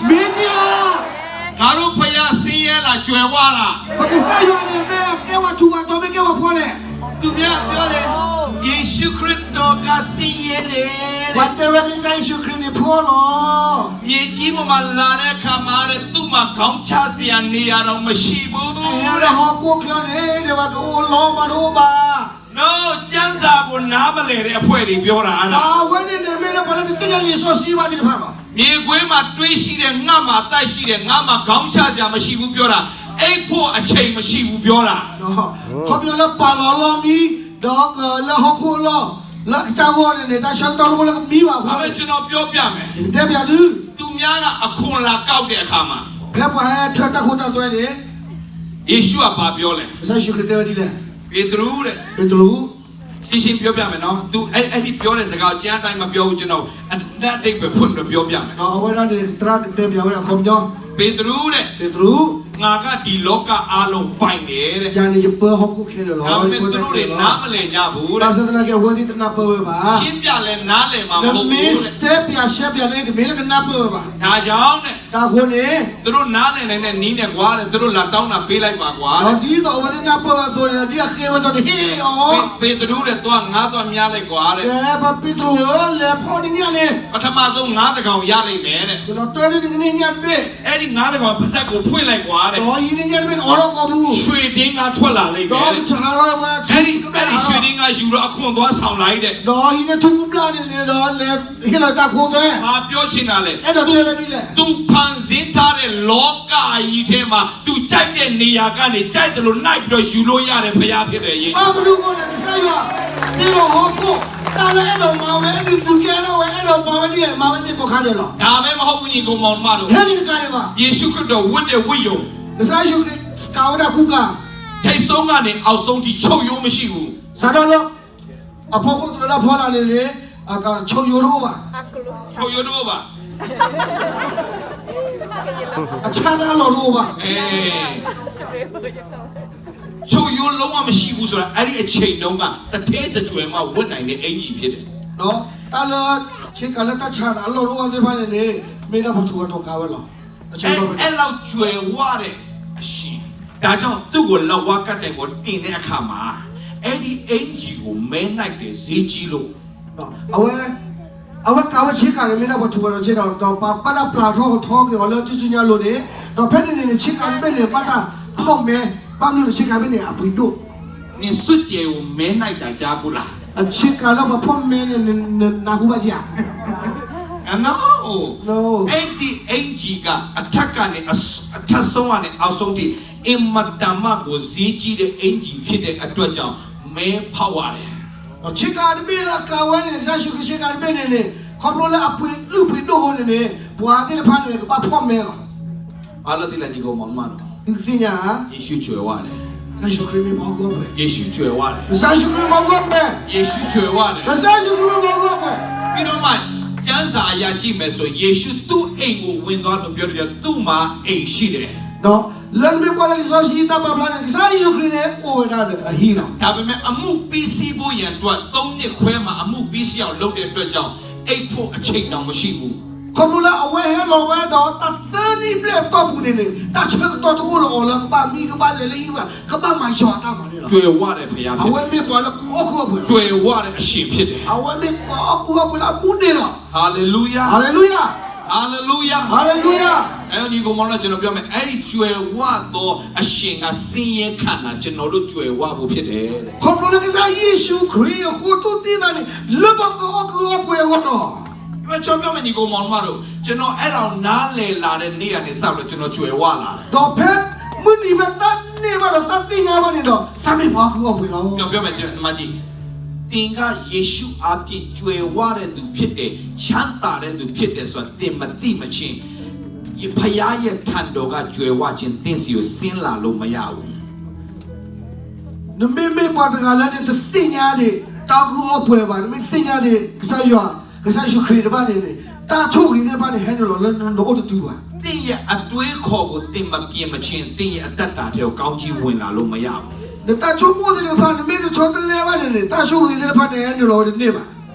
မ့ၢ်ဧါ. ငါတို့ဘုရားဆင်းရဲလား ကြွယ်ဝလား. ပကစၢ်ယွၤန့ၣ် မ့ၢ်ကဲဝဲထူးဝဲတီၤ မ့ၢ်ကဲဝဲဖှီလဲၣ်. သူများပြောတယ်, ယေရှုခရစ်တော်က ဆင်းရဲတယ်. ပှၤတဲဝဲကစၢ်ယ့ၣ်ၡူးခရံာ်န့ၣ်ဖှီလီၤ. မြေကြီးပေါ်မှာလာတဲ့အခါမှာတဲ့, သူ့မှာခေါင်းချစရာနေရာတောင်မရှိဘူး. ဟဲလၢဟီၣ်ခိၣ်ချၢန့ၣ် တဲဝဲကအိၣ်လီၤမးတအိၣ်ဘၣ်. ကျမ်းစာကိုနားမလည်တဲ့အဖွဲ့တွေပြောတာ, အဝဲန့ၣ်န့ၣ် မ့ၢ်လၢပှၤလၢတသ့ၣ်ညါလံာ်စီဆှံဘၣ်သ့ၣ်တဖၣ်လီၤ. မြင်ကွင်းမှာတွေ့ရှိတဲ့ ငါ့မှာအသက်ရှိတယ်, ငါ့မှာခေါင်းချစရာမရှိဘူးပြောတာ, အိပ်ဖို့အချိန်မရှိဘူးပြောတာ. ခီဖျိလၢပာ်လီၤအလီၢ်မံ, ဒီးလၢဟီၣ်ခိၣ်အလီၢ်, လၢအကစၢ်ဂီၢ်န့ၣ်န့ၣ် တၢ်ဆၢကတီၢ်တအိၣ်လၢကမံဘၣ်အဃိ, ဒါပေမဲ့ကျွန်တော်ပြောပြမယ်, ယကတဲပျးသု, သူများကအခွန်လာကောက်တဲ့အခါမှာ, ဖဲပှၤဟဲထၢတၢ်ခိတၢ်သွဲန့ၣ်, ယေရှုကဘာပြောလဲ, ကစၢ်ယ့ၣ်ၡူးခရံာ်တဲဝဲဒ်လဲၣ်. ပေတရု, ရှင်းရှင်းပြောပြမယ်နော်, သူအဲ့အဲ့ဒီပြောတဲ့စကားကို ကျမ်းအတိုင်းမပြောဘူး, ကျွန်တော်အနတ်အဓိပ္ပာယ်ဖွင့်ပြီးတော့ပြောပြမယ်. အဝဲဒၣ်န့ၣ် သရၣ်ကတဲပျးဝဲဒၣ်အခီပညီ, ပေတရုတဲ့, ပေတရု, ငါကဒီလောကအားလုံးပိုင်တယ်တဲ့, ယၤန့ၣ်ယပၢဟီၣ်ခိၣ်ခဲလၢာ်လီၤ, ဒါပေမဲ့သူတို့တွေနားမလည်ကြဘူးတဲ့, ဘၣ်ဆၣ်သနာ်က့အဝဲသ့ၣ်တနၢ်ပၢၢ်ဝဲဘၣ်, ရှင်းပြလဲနားလည်မှာမဟုတ်ဘူးတဲ့, နမ့ၢ်တဲပျးရှဲပျးန့ၣ် တမ့ၢ်လၢကနၢ်ပၢၢ်ဝဲဘၣ်, ဒါကြောင့်တဲ့, တၢ်အဃိန့ၣ်, သူတို့နားလည်နိုင်တဲ့နည်းနဲ့ကွာတဲ့, သူတို့လာတောင်းတာပေးလိုက်ပါကွာတဲ့, ဒီးဒ်သိးအဝဲသ့ၣ်နၢ်ပၢၢ်ဝဲအသိးန့ၣ် ဒ်အဃ့ဝဲအသိးန့ၣ် ဟ့ၣ်အီၤ, ပေတရုတဲ့, သွားငါးသွားမြားလိုက်ကွာတဲ့, ပှၤပေတရုဧၢ, လဲၤဖီၣ်နံၤညၣ်န့ၣ်, ပထမဆုံးငါးတကောင်ရလိမ့်မယ်တဲ့, ကဒီးတၢ်န့ၣ်တကနံၤညၣ်တဘ့ၣ်, အဲ့ဒီငါးတကောင်ပါးစပ်ကိုဖွင့်လိုက်ကွာတဲ့, ဒီးဟံးန့ၢ်ညၣ်တဘ့ၣ်န့ၣ် အိးထီၣ်ကိာ်ပူၤ, ရွှေဒင်္ဂါထွက်လာလိမ့်မယ်တဲ့, ဒီးကထါထီၣ်ဝဲ, အဲ့ဒီရွှေဒင်္ဂါယူတော့ အခွန်သွားဆောင်လိုက်တဲ့, ဒီးဟံးန့ၢ်ထူၣ်ကဘျၣ်န့ၣ်န့ၣ်ဒီး လဲၤဟ့ၣ်လီၤတၢ်ခိသွဲ, ဘာပြောချင်တာလဲ, အဲၣ်ဒိးတဲဝဲဒ်လဲၣ်, သူဖန်ဆင်းထားတဲ့လောကကြီးထဲမှာ သူကြိုက်တဲ့နေရာကနေ ကြိုက်သလိုလိုက်ပြီးတော့ယူလို့ရတဲ့ဘုရားဖြစ်တယ်, ယေရှု, ဘၣ်မနုၤအဃိလဲၣ်, ကစၢ်ယွၤ, ဟ့ၣ်လီၤဟီၣ်ခိၣ်, တၢ်လၢအဲၣ်ဒိးမၤဝဲ, အဲၣ်ဒိးသူကဲထီၣ်ဝဲ, အဲၣ်ဒိးမၤဝဲဒ်လဲၣ် မၤဝဲန့ၣ်ကိးခါဒဲးလီၤ, ဒါပဲမဟုတ်ဘူး, ညီအစ်ကိုမောင်နှမတို့, ဖဲန့ၣ်တကးဒံးဘၣ်, ယေရှုခရစ်တော်ဝတ်တဲ့ဝတ်ရုံ, ကစၢ်ယ့ၣ်ၡူးခရံာ်ကၤဝဲဒၣ်ကူကၤ, ထိပ်ဆုံးကနေအောက်ဆုံးထိချုပ်ရိုးမရှိဘူး, စးထီၣ်လၢ အဖီခိၣ်တုၤလၢအဖီလာ်န့ၣ်န့ၣ်, ချုပ်ရိုးတအိၣ်ဘၣ်, ချုပ်ရိုးတအိၣ်ဘၣ်, အဆၣ်သးအလီၢ်တအိၣ်ဘၣ်, အဲ, ချုပ်ရိုးလုံးဝမရှိဘူးဆိုတာ အဲ့ဒီအချိန်တုန်းက တထဲတကြွယ်မှဝတ်နိုင်တဲ့အင်္ကျီဖြစ်တယ်, ဒီးတၢ်လၢ ဆ့ကၤလၢတၢ်ဆၣ်သးအလီၢ်တအိၣ်ဘၣ်သ့ၣ်တဖၣ်န့ၣ်န့ၣ် မ့ၢ်ဒၣ်ပှၤထူးပှၤတီၤကၤဝဲလီၤ, အဲလောက်ကြွယ်ဝတဲ့အရှင်, ဒါကြောင့်သူ့ကိုလက်ဝါးကပ်တိုင်ပေါ်တင်တဲ့အခါမှာ အဲ့ဒီအင်္ကျီကိုမဲနှိုက်တယ်, ဈေးကြီးလို့, အဝဲ, အဝဲကၤဝဲဆ့ကၤန့ၣ် မ့ၢ်ဒၣ်ပှၤထူးပှၤတီၤဆ့ကၤ, ဒီးပှၤဘၣ်တၢ်ပျၢ်ထီၣ်ထီက့ၤအီၤလၢထူၣ်စုညါအလိၤန့ၣ်, ဒီးဖဲန့ၣ်န့ၣ်န့ၣ် ဆ့ကၤတဘ့ၣ်န့ၣ် ဘၣ်တၢ်ဖီၣ်မဲ, ဘၣ်မနုၤလဲၣ် ဆ့ကၤတဘ့ၣ်န့ၣ် အပှ့ၤဒိၣ်, နစွတ်ကျဲကိုမဲနှိုက်တာကြားဘူးလား, ဆ့ကၤလၢပှၤဖီၣ်မဲန့ၣ် နနၢ်ဟူဘၣ်ဧါ, အဲ့ဒီအင်္ကျီကအထက်ကနေအဆ- အထက်ဆုံးကနေအောက်ဆုံးထိ အင်မတန်မှကိုဈေးကြီးတဲ့အင်္ကျီဖြစ်တဲ့အတွက်ကြောင့် မဲဖောက်ရတယ်, ဆ့ကၤတဘ့ၣ်လၢအကၤဝဲန့ၣ် ကစၢ်ယ့ၣ်ၡူးခရံာ်ဆ့ကၤတဘ့ၣ်န့ၣ်န့ၣ် ခီဖျိလၢအပှ့ၤလုၢ်ပှ့ၤဒိၣ်အဃိန့ၣ်န့ၣ် ပှၤသ့ၣ်တဖၣ်န့ၣ် ကဘၣ်ဖီၣ်မဲလီၤ, ဘာလို့သိလဲညီအစ်ကိုမောင်နှမတို့, သုကသ့ၣ်ညါဧါ, ယေရှုကြွယ်ဝတယ်, ကစၢ်ယ့ၣ်ၡူးခရံာ်မ့ၢ်ပှၤဂီၢ်ပှဲၤ, ယေရှုကြွယ်ဝတယ်, ကစၢ်ယ့ၣ်ၡူးခရံာ်မ့ၢ်ပှၤဂီၢ်ပှဲၤ, ပြီးတော့မှ ကျမ်းစာအရကြည့်မယ်ဆိုရင် ယေရှုသူ့အိမ်ကိုဝင်သွားလို့ ပြောတယ်, သူ့မှာအိမ်ရှိတယ်, လၢနမ့ၢ်ကွၢ်လၢလံာ်စီဆှံတၢ်ပာ်ဖျါန့ၣ် ကစၢ်ယ့ၣ်ၡူးခရံာ်န့ၣ် အိၣ်ဝဲဒၣ်ဒီးအဟံၣ်လီၤ, ဒါပေမဲ့ အမှုပြီးစီးဖို့ရန်အတွက် သုံးနှစ်ခွဲမှာ အမှုပြီးစီးအောင်လုပ်တဲ့အတွက်ကြောင့် အိပ်ဖို့အချိန်တောင်မရှိဘူး, ခီဖျိလၢအဝဲဟဲလီၤဝဲဒီးတၢ်သၢနံၣ်ဘျဲၣ်အတီၢ်ပူၤန့ၣ်န့ၣ် တၢ်ဆၢကတီၢ်တအိၣ်လၢၤအီၤလၢ ကဘၣ်မံကဘၣ်လဲၤလၢဟံၣ်ဘၣ် ကဘၣ်မၤယွၤအတၢ်မၤန့ၣ်လီၤ, အဝဲမ့ၢ်ပှၤလၢကအီၣ်ကုၢ်အီၣ်ပှဲၤ, အဝဲမ့ၢ်ပှၤအီၣ်ကုၢ်အီၣ်ပှဲၤလၢအပူၤန့ၣ်လီၤ, ဟါလ့လူယၤ, ဟါလ့လူယၤ, ဟါလ့လူယၤ, ညီအစ်ကိုမောင်နှမ ကျွန်တော်ပြောမယ်, အဲ့ဒီကြွယ်ဝသောအရှင်ကဆင်းရဲခံတာ ကျွန်တော်တို့ကြွယ်ဝဖို့ဖြစ်တယ်, ခီဖျိလၢကစၢ်ယ့ၣ်ၡူးခရံာ်အဃိ သူၣ်သ့ၣ်သးန့ၣ် လၢပကအီၣ်ကုၢ်အီၣ်ပှဲၤအဂီၢ်လီၤ, ကျွန်တော်ပြောမယ်ညီအစ်ကိုမောင်နှမတို့, ကျွန်တော်အဲ့ဒါကိုနားလည်လာတဲ့နေ့ကနေစပြီးတော့ ကျွန်တော်ကြွယ်ဝလာတယ်, ဒီးဖဲမုၢ်နံၤဖဲသးန့ၢ်ဘၣ်ဒီးသးသ့ၣ်ညါဘၣ်န့ၣ်ဒီး သးမ့ၢ်ပှၤအီၣ်ကုၢ်အီၣ်ပှဲၤလီၤ, ပြောမယ်, မကြီး, သင်ကယေရှုအားဖြင့်ကြွယ်ဝတဲ့သူဖြစ်တယ်, ချမ်းသာတဲ့သူဖြစ်တယ်ဆိုတာ သင်မသိမချင်း ဘုရားရဲ့ထံတော်ကကြွယ်ဝခြင်း သင်ဆီကိုဆင်းလာလို့မရဘူး, နမ့မ့ၢ်ပှၤတဂၤလၢနတသ့ၣ်ညါန့ၣ် တၢ်အီၣ်ကုၢ်အီၣ်ပှဲၤဘၣ်, နမ့ၢ်တသ့ၣ်ညါန့ၣ် ကစၢ်ယွၤ, ကစၢ်ယ့ၣ်ၡူးခရံာ်တဖၣ်န့ၣ်န့ၣ် တၢ်ဆိၣ်ဂ့ၤသ့ၣ်တဖၣ်န့ၣ် ဟဲနုာ်လီၤလၢနအိၣ်တတုၤဘၣ်, သင်ရဲ့အတွေးအခေါ်ကို သင်မပြင်မချင်း သင်ရဲ့အသက်တာထဲကို ကောင်းကြီးဝင်လာလို့မရဘူး, နတၢ်ဆိကမိၣ်သ့ၣ်တဖၣ် နမ့ၢ်တဆီတလဲဘၣ်န့ၣ်န့ၣ် တၢ်ဆိၣ်ဂ့ၤသ့ၣ်တဖၣ်န့ၣ် ဟဲနုာ်လီၤဝဲတန့ၢ်ဘၣ်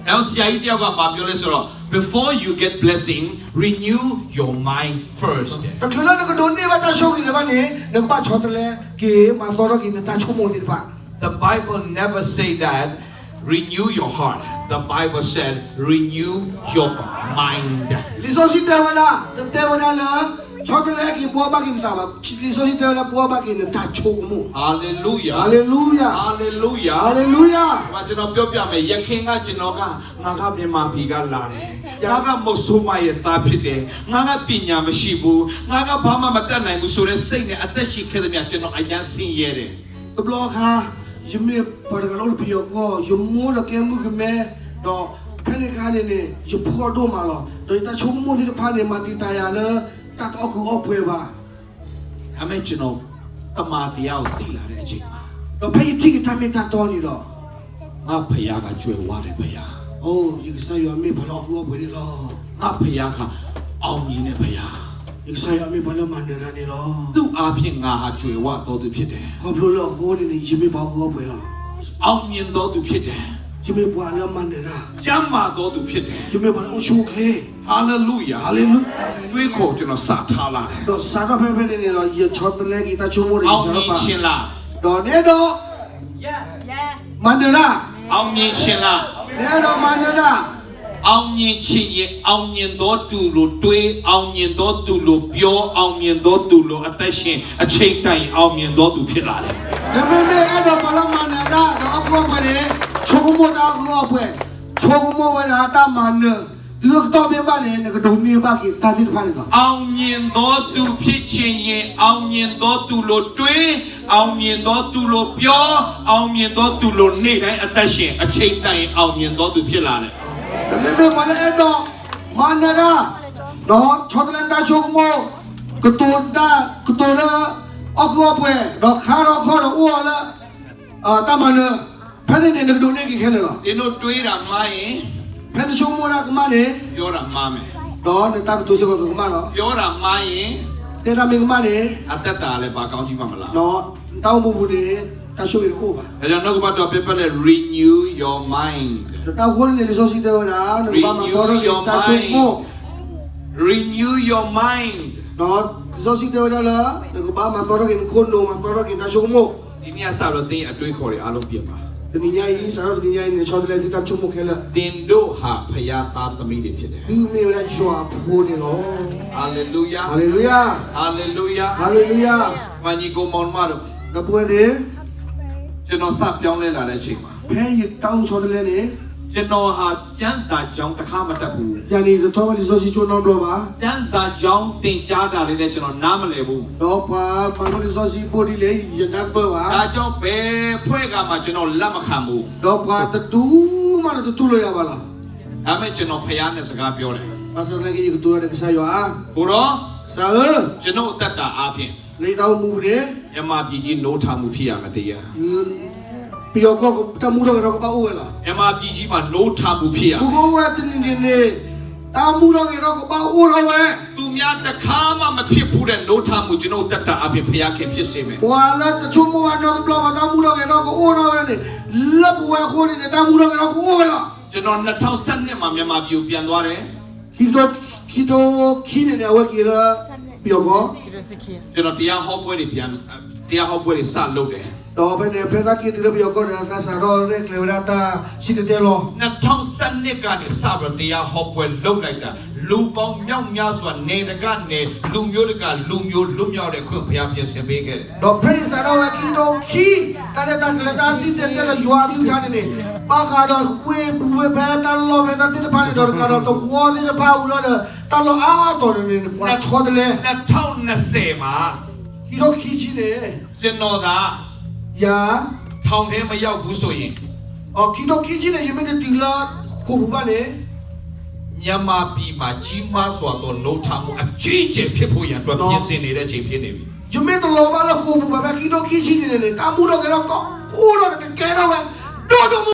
ဆရာကြီးတယောက်က ဘာပြောလဲဆိုတော့ before you get blessing, renew your mind first. တချုးလၢနကဒိးန့ၢ်ဘၣ်တၢ်ဆိၣ်ဂ့ၤတဖၣ်န့ၣ် နကဘၣ်ဆီတလဲက့ၤ မၤသီထီၣ်က့ၤနတၢ်ဆိကမိၣ်သ့ၣ်တဖၣ်. The Bible never say that renew your heart. The Bible said renew your mind. လံာ်စီဆှံတဲဝဲဒၣ်, တတဲဝဲဒၣ်လၢ ဆီတလဲက့ၤ ဘှီဘၣ်က့ၤနသးဘၣ်. လံာ်စီဆှံတဲဝဲဒၣ် ဘှီဘၣ်က့ၤနတၢ်ဆိကမိၣ်. Hallelujah. Hallelujah. Hallelujah. Hallelujah. ကျွန်တော်ပြောပြမယ် ယခင်က ကျွန်တော်က ငါက မြန်မာပြည်ကလာတယ်, ငါက မုဆိုးမရဲ့သားဖြစ်တယ်, ငါက ပညာမရှိဘူး, ငါက ဘာမှမတတ်နိုင်ဘူးဆိုတဲ့စိတ်နဲ့ အသက်ရှင်ခဲ့သမျှ ကျွန်တော် အရမ်းဆင်းရဲတယ်. တဘျီအခါ ယမ့ၢ်ပှၤတဂၤလၢအိၣ်လၢပယီၤကီၢ်, ယမိၢ်ဒီးကဲမုၣ်ကမဲ, ဒီးဖဲန့ၣ်အခါန့ၣ်န့ၣ် ယဖှီၣ်ဒိၣ်မးလီၤ. ဒီးယတၢ်ဆိကမိၣ်သ့ၣ်တဖၣ်န့ၣ် မၤတံာ်တာ်ယၤလၢ တၢ်တအီၣ်ကူအီၣ်ပှဲၤဘၣ်. ဒါပေမဲ့ ကျွန်တော် သမ္မာတရားကို သိလာတဲ့အချိန်မှာ ဒီးဖဲယထံၣ်က့ၤတၢ်မ့ၢ်တၢ်တီန့ၣ်ဒီး ငါ့ဘုရားက ကြွယ်ဝတယ် ဘုရား. အိ ယကစၢ်ယွၤမ့ၢ်ပှၤလၢအီၣ်ကူအီၣ်ပှဲၤန့ၣ်လီၤ. ငါ့ဘုရားက အောင်မြင်တဲ့ ဘုရား. ယကစၢ်ယွၤမ့ၢ်ပှၤလၢမၤနၢၤတၢ်န့ၣ်လီၤ. သူ့အားဖြင့် ငါဟာ ကြွယ်ဝသောသူ ဖြစ်တယ်. ခီဖျိလၢအဃိန့ၣ်န့ၣ် ယမ့ၢ်ပှၤအီၣ်ကူအီၣ်ပှဲၤလီၤ. အောင်မြင်သောသူ ဖြစ်တယ်. ယမ့ၢ်ပှၤလၢမၤနၢၤတၢ်. ကျန်းမာသောသူ ဖြစ်တယ်. ယမ့ၢ်ပှၤလၢအိၣ်ဆူၣ်အိၣ်ချ့. Hallelujah. Hallelujah. တွေးခေါ် ကျွန်တော် စထားလာတယ်. ဒီးစးထီၣ်ဖဲဖဲန့ၣ်န့ၣ်ဒီး ယဆီတလဲက့ၤတၢ်ဆိကမိၣ်ဒီး အောင်မြင်ခြင်းလား. ဒီးနအဲၣ်ဒိး မၤနၢၤတၢ်. အောင်မြင်ခြင်းလား. နအဲၣ်ဒိးမၤနၢၤတၢ်. အောင်မြင်ခြင်းရဲ့ အောင်မြင်သောသူလို့တွေး, အောင်မြင်သောသူလို့ပြော, အောင်မြင်သောသူလို့အသက်ရှင်, အချိန်တန်ရင် အောင်မြင်သောသူ ဖြစ်လာတယ်. နမ့မ့ၢ်အဲၣ်ဒိးပှၤလၢမၤနၢၤတၢ်ဒီးအီၣ်ကူအီၣ်ပှဲၤန့ၣ် ဆိကမိၣ်တၢ်အီၣ်ကူအီၣ်ပှဲၤ, ဆိကမိၣ်ဝဲဒၣ်တၢ်မၤနၢၤ, တုၤအကတီၢ်မ့ၢ်ဘၣ်န့ၣ် နကဒိးန့ၢ်ဘၣ်က့ၤတၢ်သ့ၣ်တဖၣ်န့ၣ်လီၤ. အောင်မြင်သောသူ ဖြစ်ချင်ရင် အောင်မြင်သောသူလို့တွေး, အောင်မြင်သောသူလို့ပြော, အောင်မြင်သောသူလို့နေတိုင်း အသက်ရှင်, အချိန်တန်ရင် အောင်မြင်သောသူ ဖြစ်လာတယ်. နမ့မ့ၢ်ပှၤလၢအဲၣ်ဒိး မၤနၢၤတၢ်, ဒီးဆီတလဲတၢ်ဆိကမိၣ်, ကတိၤတၢ်, ကတိၤလၢ အီၣ်ကူအီၣ်ပှဲၤ, ဒီးခါထီၣ်ခီၣ်ဒီးအိၣ်အီၤလၢ တၢ်မၤနၢၤ, ဖဲန့ၣ်န့ၣ် နကဒိးန့ၢ်က့ၤခဲလၢာ်လီၤ. သင်တို့တွေးတာမှားရင်, ဖဲနဆိကမိၣ်တၢ်ကမၣ်န့ၣ်, ပြောတာမှားမယ်. ဒီးနတၢ်ကတိၤစ့ၢ်ကီးကကမၣ်လီၤ. ပြောတာမှားရင်, တဲတၢ်မ့ၢ်ကမၣ်န့ၣ်, အသက်တာလည်း ဘာကောင်းကြီးမှမလာဘူး. ဒီးနတၢ်အိၣ်မူပူၤန့ၣ် တၢ်ဆိၣ်ဂ့ၤတအိၣ်ဘၣ်. ဒါကြောင့် နှုတ်ကပတ်တော် ပြောပြတယ်, renew your mind. ဒီးတၢ်အဃိန့ၣ်န့ၣ် လံာ်စီဆှံတဲဝဲဒၣ် နကဘၣ်မၤသီထီၣ်က့ၤနတၢ်ဆိကမိၣ်. Renew your mind. ဒီးလံာ်စီဆှံတဲဝဲဒၣ်လၢ နကဘၣ်မၤသီထီၣ်က့ၤနခိၣ်နူာ်, မၤသီထီၣ်က့ၤနတၢ်ဆိကမိၣ်. ဒီနေ့ကစပြီးတော့ သင်ရဲ့အတွေးအခေါ်တွေအားလုံးပြင်ပါ. တနံၤညါအံၤ စးထီၣ်တနံၤညါအံၤန့ၣ် ဆီတလဲသုတၢ်ဆိကမိၣ်ခဲလၢာ်. သင်တို့ဟာ ဘုရားသားသမီးတွေဖြစ်တယ်. သုမ့ၢ်ဝဲဒၣ်ယွၤအဖိန့ၣ်လီၤ. Hallelujah. Hallelujah. Hallelujah. Hallelujah. ညီအစ်ကိုမောင်နှမတို့, ဒီပုၢ်ဝဲၢ်သ့ၣ်, ကျွန်တော်စပြောင်းလဲလာတဲ့အချိန်မှာ, ဖဲယတၢ်အိၣ်မူဆီတလဲန့ၣ်, ကျွန်တော်ဟာ ကျမ်းစာကျောင်းတစ်ခါမှမတက်ဘူး. ယၤန့ၣ် တထီၣ်ဝဲလံာ်စီဆှံကၠိနီတဘျီဘၣ်. ကျမ်းစာကျောင်းသင်ကြားတာတွေလည်း ကျွန်တော်နားမလည်ဘူး. ဒီးပှၤမၤလိလံာ်စီဆှံဘိဒ်လဲၣ် ယနၢ်တပၢၢ်ဘၣ်. ဒါကြောင့် ဘယ်အဖွဲ့ကမှ ကျွန်တော်လက်မခံဘူး. ဒီးပှၤတဒူမးဒီးတတူၢ်လိာ်ယၤဘၣ်လီၤ. ဒါပေမဲ့ ကျွန်တော် ဘုရားနဲ့ စကားပြောတယ်. ဘၣ်ဆၣ်သနာ်က့ ယကတိၤတၢ်ဒီးကစၢ်ယွၤဧါ. ကိုယ်တော်, ကစၢ်ဧၢ, ကျွန်တော်အသက်တာအားဖြင့် လၢယတၢ်အိၣ်မူပူၤန့ၣ်, မြန်မာပြည်ကြီး နိုးထမှုဖြစ်ရမယ် တရက်. ပယီၤကီၢ်တၢ်မူထီၣ်ဂဲၤထီၣ်ကဘၣ်အိၣ်ဝဲလီၤ. မြန်မာပြည်ကြီးမှာ နိုးထမှုဖြစ်ရမယ်. ပကအိၣ်ဝဲတနံၤန့ၣ်န့ၣ်, တၢ်မူထီၣ်ဂဲၤထီၣ်ကဘၣ်အိၣ်ထီၣ်ဝဲ. သူများတခါမှမဖြစ်ဖူးတဲ့ နိုးထမှု ကျွန်တော်သက်တာအားဖြင့် ဘုရားခင်ဖြစ်စေမယ်. ပှၤလၢတဆိကမိၣ်ဘၣ်နီတဘျီဘၣ် တၢ်မူထီၣ်ဂဲၤထီၣ်ကအိၣ်ထီၣ်ဝဲန့ၣ်, လၢပဝဲအဃိန့ၣ်န့ၣ် တၢ်မူထီၣ်ဂဲၤထီၣ်ကအိၣ်ဝဲလီၤ. ကျွန်တော် နှစ်ထောင့်ဆယ့်နှစ်မှာ မြန်မာပြည်ကို ပြန်သွားတယ်. ခံကထိခံန့ၣ်န့ၣ် အဝဲက့ၤလၢပယီၤကီၢ်, ကျွန်တော် တရားဟောပွဲတွေ ပြန်, တရားဟောပွဲတွေ စလုပ်တယ်. ဒီးဖဲန့ၣ် ဖဲသးက့ၤတုၤလၢပယီၤကီၢ်န့ၣ် သးစးထီၣ်ရဲၣ်ကျဲၤဝဲဒၣ်တၢ်စံၣ်တဲၤတဲလီၤ. နှစ်ထောင့်ဆယ့်နှစ်ကနေ စပြီးတော့ တရားဟောပွဲလုပ်လိုက်တာ, လူပေါင်းမြောက်များစွာ နယ်တကနယ် လူမျိုးတကာ လူမျိုးလွတ်မြောက်တဲ့အခွင့် ဘုရားပြင်ဆင်ပေးခဲ့တယ်. ဒီးဖဲယစးထီၣ်ဝဲခံကထိခံ, တၢ်ရဲၣ်တၢ်ကျဲၤတၢ်စံၣ်တဲၤတဲလီၤယွၤအကလုၢ်ကထါန့ၣ်န့ၣ်, ဘၣ်ဃးဒီးဝ့ၢ်ပူၤဝ့ၢ်ဖဲတၢ်လီၢ်ဖဲတၢ်သ့ၣ်တဖၣ်န့ၣ်ဒီး တကးဒီးသဝီသ့ၣ်တဖၣ်ဝံၤလီၤဒီး တၢ်လီၢ်အါတီၤန့ၣ်န့ၣ် ပှၤဆီတလဲ, နှစ်ထောင့်နှစ်ဆယ်မှာ ခံကထိခံဆံန့ၣ်, ကျွန်တော်သာ ယၤ ထောင်ထဲမရောက်ဘူးဆိုရင်, ခံကထိခံဆံန့ၣ် ယမ့ၢ်တတုၤလၢဃိာ်ပူၤဘၣ်န့ၣ် မြန်မာပြည်မှာ ကြီးမားစွာသော နိုးထမှု အကြီးအကျယ်ဖြစ်ဖို့ရန်အတွက် ပြင်ဆင်နေတဲ့အချိန် ဖြစ်နေပြီ. ယမ့ၢ်တလီၤဘၣ်လၢဃိာ်ပူၤဘၣ် ဖဲခံကထိခံဆံန့ၣ်န့ၣ် တၢ်မူထီၣ်ဂဲၤထီၣ်ကအိၣ်ထီၣ်ဒီးကကဲထီၣ်ဝဲ ဒိၣ်ဒိၣ်